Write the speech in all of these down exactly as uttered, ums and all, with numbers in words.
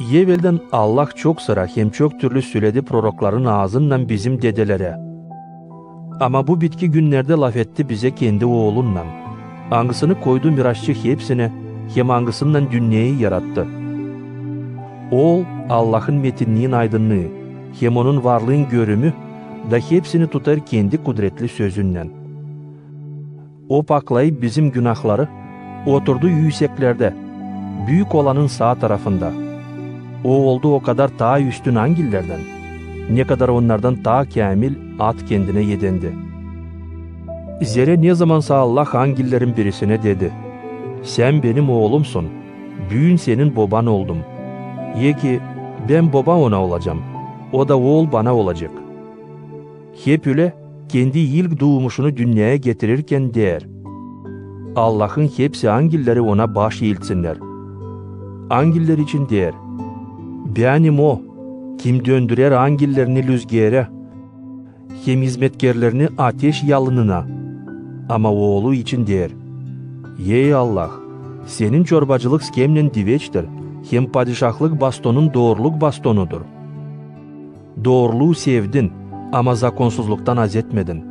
Eveldän Allah çok sıra hem çok türlü söledi prorokların aazından bizim dedelerä. Ama bu bitki günnerdä lafetti bizä Kendi Oolunnan, angısını koydu miraççı hepsinä hem angısınnan dünneyi yarattı. Ool Allahın metinniin aydınnıı hem Onun varlıın görümü, da hepsini tutêr Kendi kudretli sözünnän. O paklayıp bizim günahları, oturdu üüseklerdä, Büük Olanın saa tarafında. O oldu o kadar taa üstün angillerdän, ne kadar onnardan taa käämil at Kendinä edendi. Zerä nezamansa Allah angillerin birisinä dedi: "Sän Benim Oolumsun, büün Senin Boban oldum." Ya ki: "Bän boba ona olacam, o da ool bana olacek." Hep ölä, Kendi ilk duumuşunu dünneya getirirkän deer: "Allahın hepsi angilleri Ona baş iiltsinnär." Angiller için deer: "Bän im O, kim döndürer angillerini lüzgeerä hem izmetkerlerini ateş yalınına." Ama Oolu için deer: "Ey Allah, Senin çorbacılık skemnän diveçtir hem padişahlık bastonun dooruluk bastonudur. Dooruluu sevdin, ama zakonsuzluktan azetmedin.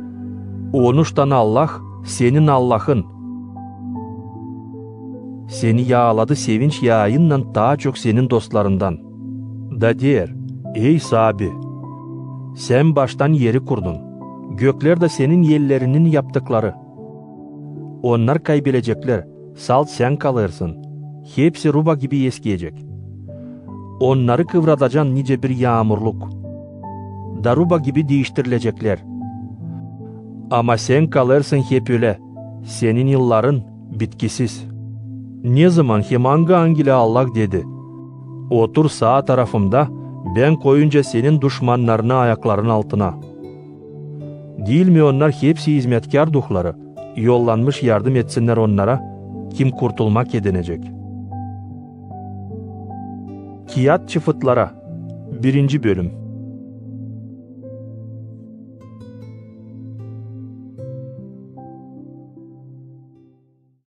Onuştan Allah, senin Allahın, Seni yaaladı sevinç yaayınnan taa çok Senin dostlarından." Da deer: "Ey Saabi, Sän baştan eri kurdun, gökler da Senin ellerinin yaptıkları. Onnar kaybeleceklär, salt Sän kalêrsın, hepsi ruba gibi eskiyecek. Onnarı kıvradacan nicä bir yaamurluk, da ruba gibi diiştirilecekler. Ama Sän kalêrsın hep ölä, Senin yılların bitkisiz." Nezaman hem angı angilä Allah dedi: "Otur saa tarafımda, Bän koyunca Senin duşmannarını ayakların altına." Diil mi onnar hepsi izmetkär duhları, yollanmış yardım etsinnär onnara, kim kurtulmak edinecek? Kiyat çıfıtlara. Birinci bölüm.